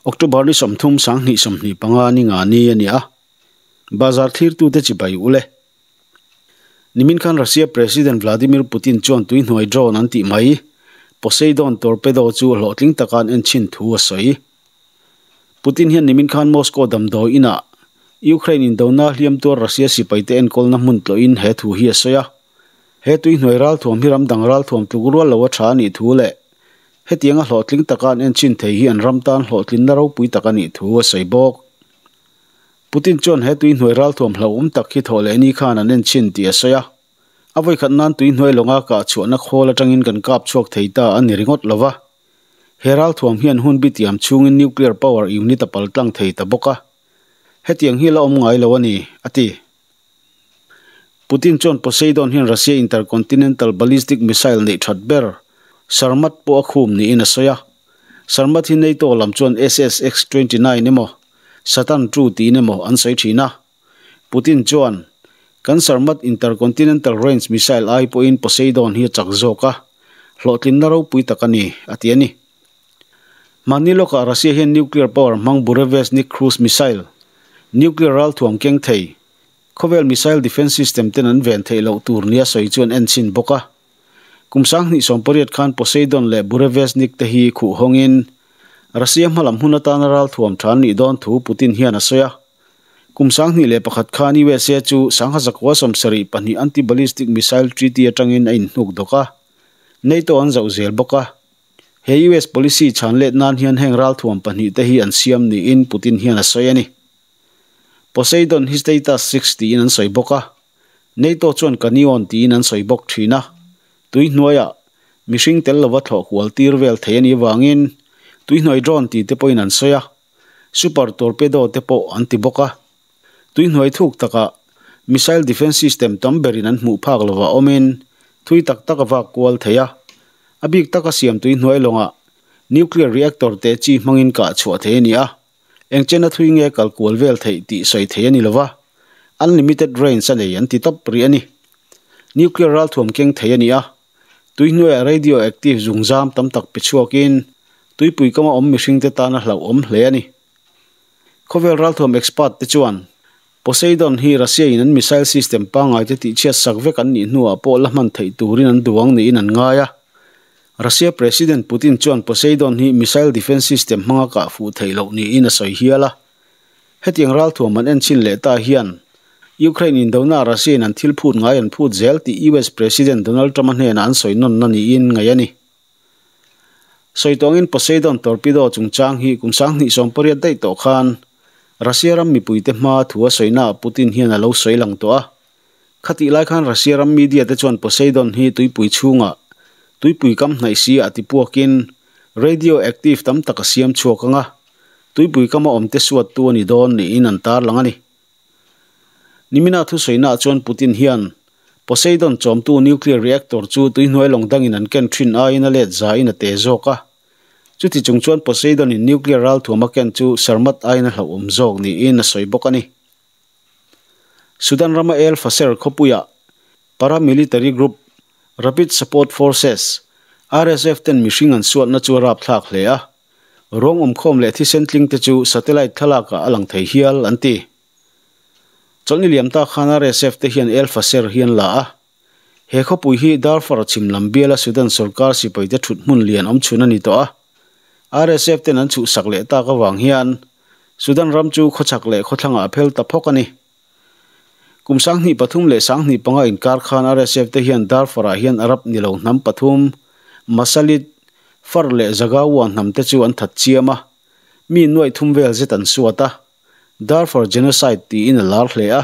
October ni 30 2025 ni nga ni ani a. Bazar thlir tu te chibai ule. Nimin khan Russia President Vladimir Putin chuan tui hnuai drone an tih mai Poseidon torpedo chu hlawhtling takan en chin thu a sawi. Putin hian nimin khan Moscow damdawi inah Ukraine indona hliam tuar Russia sipai te enkawlna hmun tlawhin he thu hi a sawi a. He tui hnuai ral thuam hi ram dang ral thuam tluk rual lo a tha a nih thu leh hetianga hlawhtling taka an en chin thei hi an ram tan hlawhtlinna ropui tak a nih thu a sawi bawk. Putin chuan he tui hnuai ral thuam hlauhawm tak hi thawh leh ni khan an en chin tih a sawi a. A vawikhat nan tui hnuai lawnga kah chhuahna khawl atangin kan kap chhuak thei ta a ni ringawt lo va. He ral thuam hian hun bitiam chhungin nuclear power unit a pal tlang thei ta bawk a. Hetiang hi la awm ngai lo a ni, a ti. Putin chuan Poseidon hian Russia intercontinental ballistic missile neih that ber, Sarmat pawh a khum niin a sawi a. Sarmat hi NATO lam chuan SSX-29 emaw, Satan II tiin emaw an sawi thin a. Putin chuan, Kan Sarmat intercontinental range missile ai pawhin Poseidon hi a chak zawk a, hlawhtlinna ropui tak a ni, a ti a ni. Mahni lawkah Russia hian nuclear power hmang Burevestnik cruise missile, nuclear ralthuam keng thei, Khawvel missile defence system ten an ven theih loh tur nia sawi chu an en chhin bawk a. Kum 2018 khan Poseidon leh Burevestnik te hi khuh hawngin Russia hmalam hun atana ralthuam tha an nih dawn thu Putin hian a sawi a. Kum 2001 khan USA chu 1972 anti-ballistic missile treaty atangin a inhnuk dawk a, NATO an zauh zel bawk a. He US policy chhan let nan hian heng ralthuam pahnih te hi an siam niin Putin hian a sawi a ni. Poseidon hi Status 6 tiin an sawi bawk a, NATO chuan Kanion tiin an sawi bawk thin a. Tui hnuaiah mihring tel lova thlawh kual tir vel thei a nih avangin tui hnuai drone tih te pawhin an sawi a, super torpedo te pawh an ti bawk a. Tui hnuai thuk takah missile defence system tam berin an hmuh phak lovah awmin thui tak tak a vak kual thei a. A bik taka siam tui hnuai lawngah nuclear reactor te chi hmangin kah chhuah thei a ni a. Engchen a thui nge kal kual vel theih tih sawi thei a ni lova, unlimited range a nei an ti tawp rih a ni. Nuclear ralthuam keng thei a ni a, tui hnuaiah radioactive zungzam tam tak pe chhuakin tuipui kama awm mihringte tan a hlauhawm hle a ni. Khawvel ralthuam expert te chuan Poseidon hi Russia in an missile system pangngai te tihchhiat sak vek an nih hnuah pawh la hman theih turin an duang niin an ngai a. Russia President Putin chuan Poseidon hi missile defence system hmanga kah fuh theih loh niin a sawi hial a. Hetiang ralthuam an en chhin leh ta hian Ukraine indona Russia in an thil phut ngai an phut zel tih US President Donald Trump-a hnenah an sawi nawnna niin ngaih a ni. Sawi tawngin Poseidon torpedo chungchang hi kum 2018 daih tawh khan Russia ram mipuite hma thu a sawinaah Putin hian a lo sawi lang tawh a. Khatih lai khan Russia ram media te chuan Poseidon hi tuipui chhungah tuipui kam hnaih si ah tipuakin radioactive tam tak a siam chhuak ang a, tuipui kama awmte suattu a ni dawn niin an tarlang a ni. Nimina thusawinaah chuan Putin hian Poseidon chawmtu nuclear reactor chu tuihnuai lawng dangin an ken thin aiin a let zain a te zawk a. Chuti chung chuan Poseidon in nuclear ralthuam a ken chu Sarmat aiin a hlauhawm zawk niin a sawi bawk a ni. Sudan rama El Fasher khawpuiah paramilitary group Rapid Support Forces, RSF, ten mihring an suatna chu a rapthlak hle a. Ruang awmkhawm leh thisen tling te chu satellite thlalakah a lang thei hial, an ti. Chawlhni liam ta khan RSF te hian El Fasher hi an la a. He khawpui hi Darfur chhim lam biala Sudan sorkar sipaite thut hmun lian awm chhun a ni tawh a. RSF ten an chhuhsak leh tak avang hian Sudan ram chu khawchhak leh khawthlangah a phel ta phawk a ni. Kum 2003 leh 2005 inkar khan RSF te hian Darfur-ah hian Arab ni lo hnam pathum, Masalit, Far leh Zaghawa hnam te chu an that chiam a, mi nuaih thum vel zet an suat a. Darfur genocide tiin a lar hle a,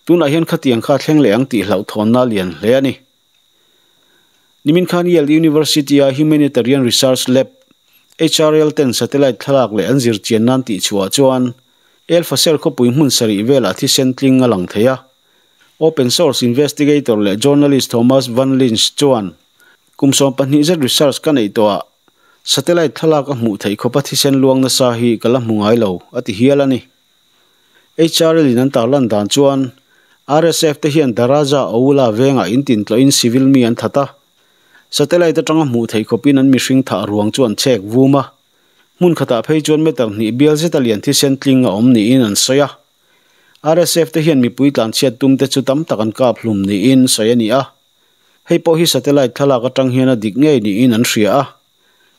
tunah hian khatiang kha thleng leh ang tih hlauhthawnna lian hle a ni. Nimin khan Yale University-a Humanitarian Research Lab, HRL, ten satellite thlalak leh an zir chian nan tih chhuah chuan El Fasher khawpui hmun sarih velah thisen tling a lang thei a. Open source investigator leh journalist Thomas Van Lynch chuan, Kum 12 zet research ka neih tawhah satellite thlalak a hmuh theih khawpa thisen luang nasa hi ka la hmu ngai lo, a ti hial a ni. HRL in an tarlan dan chuan RSF te hian Daraja Oula vengah in tin tlawhin civil mi an that a. Satellite atanga hmuh theih khawpin an mihring thah ruang chu an chhek vum a. Hmun khatah phei chuan meter hnih bial zeta lian thisen tling a awm niin an sawi a. RSF te hian mipui tlanchhiat tum te chu tam tak an kap hlum niin sawi a ni a. Hei pawh hi satellite thlalak atang hian a dik ngei niin an hria a.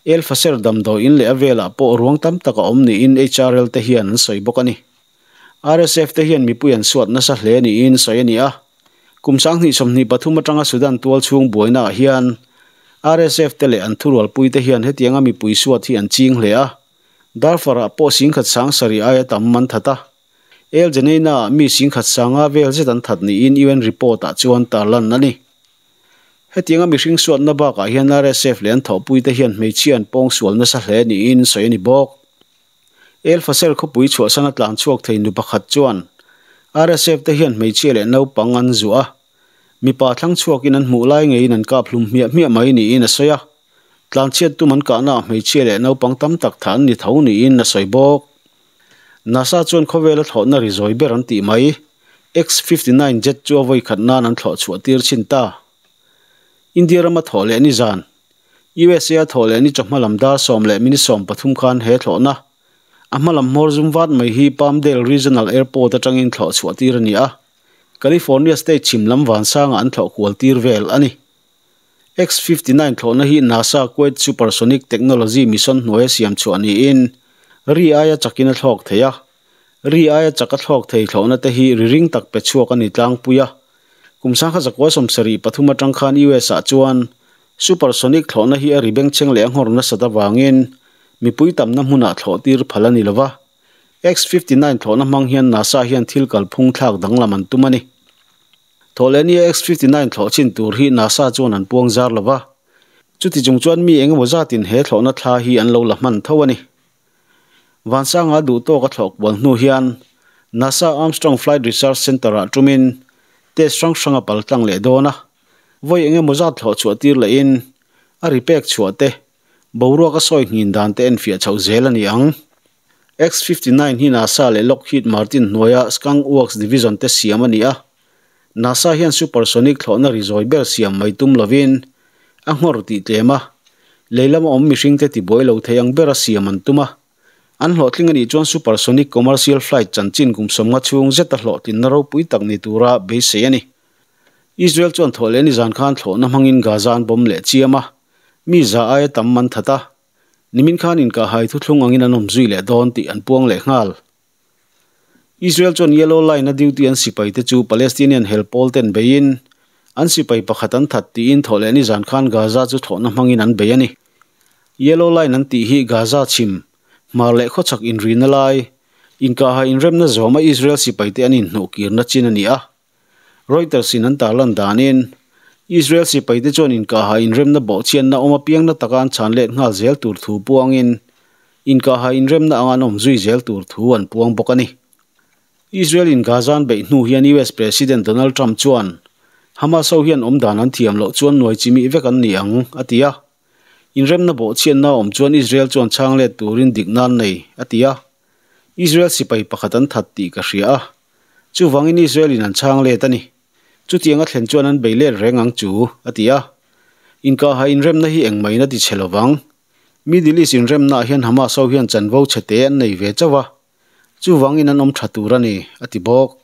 El Fasher damdawi in leh a velah pawh ruang tam tak a awm niin HRL te hian an sawi bawk a ni. RSF te hian mipui an suat nasa hle niin sawi a ni a. Kum 2023 atanga Sudan tual chhung buaina ah hian RSF te leh an thurualpui te hian hetianga mipui suat hi an ching hle a. Darfur ah pawh 7,000 aia tam an that a. El Geneina ah mi 1,500 vel zet an that niin UN report ah chuan tarlan a ni. Hetianga mihring suatna bakah hian RSF leh an thawhpui te hian hmeichhia an pawng sual nasa hle niin sawi a ni bawk. El Fasher khawpui chhuahsan a tlan chhuak thei nu pakhat chuan RSF te hian hmeichhia leh naupang an zuah a, mipa thlang chhuakin an hmuh lai ngeiin an kap hlum hmiah hmiah mai niin a sawi a. Tlanchhiat tum an kahnaah hmeichhia leh naupang tam tak thah an ni tho niin a sawi bawk. NASA chuan khawvela thlawhna ri zawi ber an tih mai, X-59 jet chu a vawi khat nan an thlawh chhuah tir chhin ta. India rama thawh leh ni zan, USA a thawh leh ni chawhma lam dar sawm leh minute 13 khan he thlawhna, a hma lam hmawr zum vat mai hi Palmdale Regional Airport atangin thlawh chhuah tir a ni a, California state chhim lam vansangah an thlawh kual tir vel a ni. X-59 thlawhna hi NASA Kuwait Supersonic Technology Mission hnuaia siam chhuah niin ri aia chakin a thlawk thei a. Ri aia chak a thlawk thei thlawhna te hi ri ring tak pe chhuak a ni tlangpui a. Kum 1973 atang khan US ah chuan supersonic thlawhna hi a ri bengchheng leh a nghawr nasat avangin mipui tamna hmunah thlawh tir phal a ni lova. X-59 thlawhna hmang hian NASA hian thil kalphung thlak danglam an tum a ni. Thawhlehnia X-59 thlawh chin tur hi NASA chuan an puang zar lova. Chuti chung chuan mi engemaw zatin he thlawhna thla hi an lo la hman tho a ni. Vansanga duh tawk a thlawh kual hnu hian NASA Armstrong Flight Research Center-ah tumin test hrang hrang a pal tlang leh dawn a. Vawi engemaw zat thlawh chhuah tir lehin a ri pek chhuah te, boruak a sawi nghin dan te enfiah chhoh zel a ni ang. X-59 hi NASA leh Lockheed Martin hnuaia Skunk Works Division te siam a ni a. NASA hian supersonic thlawhna ri zawi ber siam mai tum lovin a nghawr tih tlem a, lei lama awm mihringte tibuai lo thei ang bera siam an tum a. An hlawhtling a nih chuan supersonic commercial flight chanchin kum 50 chhung zeta hlawhtlinna ropui tak ni tura beisei a ni. Israel chuan thawh leh nizan khan thlawhna hmangin Gaza an bawm leh chiam a, mi za aia tam an that a, nimin khan inkahhai thuthlung angin an awm zui leh dawn tih an puang leh nghal. Israel chuan Yellow Line a duty an sipai te chu Palestinian hel pawl ten beiin an sipai pakhat an that tiin thawh leh nizan khan Gaza chu thlawhna hmangin an bei a ni. Yellow Line an tih hi Gaza chhim, hmar leh khawchhak inrina lai, inkaha inremna zawma Israel sipai te an inhnuhkirna chin a ni a. Reuters in an tarlan danin Israel sipai te chuan inkaha inremna bawhchhiatna awm apiangna taka an chhan let nghal zel tur thu puangin inkaha inremna anga an awm zui zel tur thu an puang bawk a ni. Israel in Gaza an beih hnu hian US President Donald Trump chuan Hamas ho hian awm dan an thiam loh chuan nuai chimih vek an ni ang, a ti a. Inremna bawhchhiatna awm chuan Israel chuan chhang let turin dikna an nei, a ti a. Israel sipai pakhat an that tih ka hria a. Chuvangin Israel in an chhang let a ni. Chutiang a thlen chuan an bei let reng ang chu, a ti a. Inkaha inremna hi engmah in a ti chhe lovang. Middle East inremnaah hian Hamas ho hian chanvo chhe te an nei ve chauh a, chuvangin an awm tha tur a ni, a ti bawk.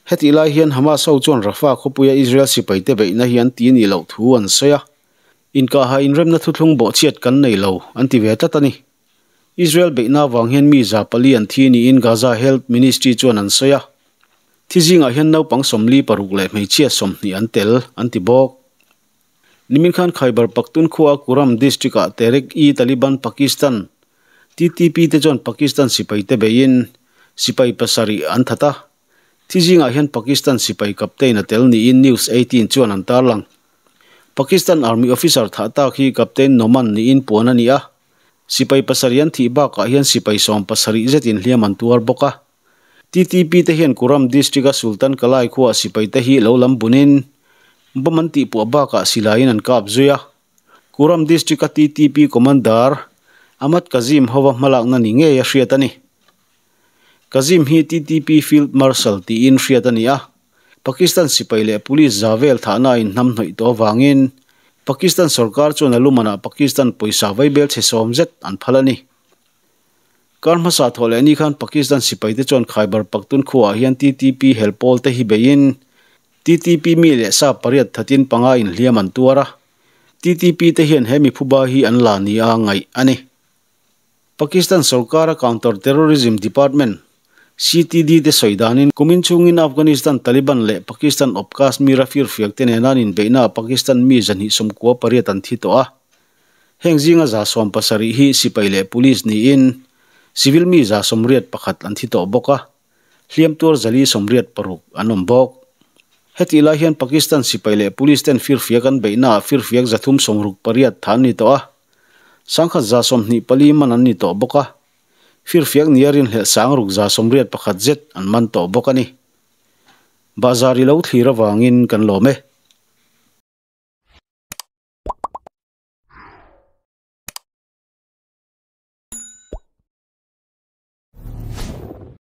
Hetih lai hian Hamas ho chuan Rafah khawpuia Israel sipaite beihna hi an ti nih loh thu an sawi a. Inkaha inremna thuthlung bawhchhiat kan nei lo, an ti ve tlat a ni. Israel beihna avang hian mi za pali an thi niin Gaza Health Ministry chuan an sawi a. Thi zingah hian naupang 46 leh hmeichhia 20 an tel, an ti bawk. Nimin khan Khyber Pakhtunkhwa Kurram district-ah Tehreek-e-Taliban Pakistan, TTP, te chuan Pakistan sipaite beiin sipai pasarih an that a. Thi zingah hian Pakistan sipai captain a tel niin News 18 chuan an tarlang. Pakistan Army officer thah tak hi Captain Noman niin puan a ni a. Sipai pasarih an thih bakah hian sipai 70 zetin hliam an tuar bawk a. TTP te hian Kurram district-a Sultan Kalai khuaah sipaite hi lo lam bunin bomb an tihpuah bakah silaiin an kap zui a. Kurram district-a TTP commander Ahmad Kazim hova hmalakna ni ngei a hriat a ni. Kazim hi TTP Field Marshal tiin hriat a ni a. Pakistan sipai leh police za vel thahna a inhnam hnawih tawh avangin Pakistan sorkar chuan a lumanah Pakistan pawisa vaibel chhe sawm zet an phal a ni. Kar hmasa thawh leh ni khan Pakistan sipaite chuan Khyber Pakhtunkhwa ah hian TTP hel pawl te hi beiin TTP mi leh sa pariat thatin panga inhliam an tuar a. TTP te hian he mi phuba hi an la nia ngaih a ni. Pakistan sorkara Counter Terrorism Department, CTD, te sawi danin kumin chungin Afghanistan Taliban leh Pakistan awp Kashmir-a firfiak te nena an inbeihnaah Pakistan mi 298 an thi tawh a. Heng zinga 70 hi sipai leh police niin civil mi 81 an thi tawh bawk a, hliam tuar 486 an awm bawk. Hetih lai hian Pakistan sipai leh police ten firfiak an beihnaah firfiak 368 tha an ni tawh a. 1124 man an ni tawh bawk a, firfiak nia rinhlelh 6681 zet an man tawh bawk a ni. Bahzar i lo thlir avangin kan lawm e.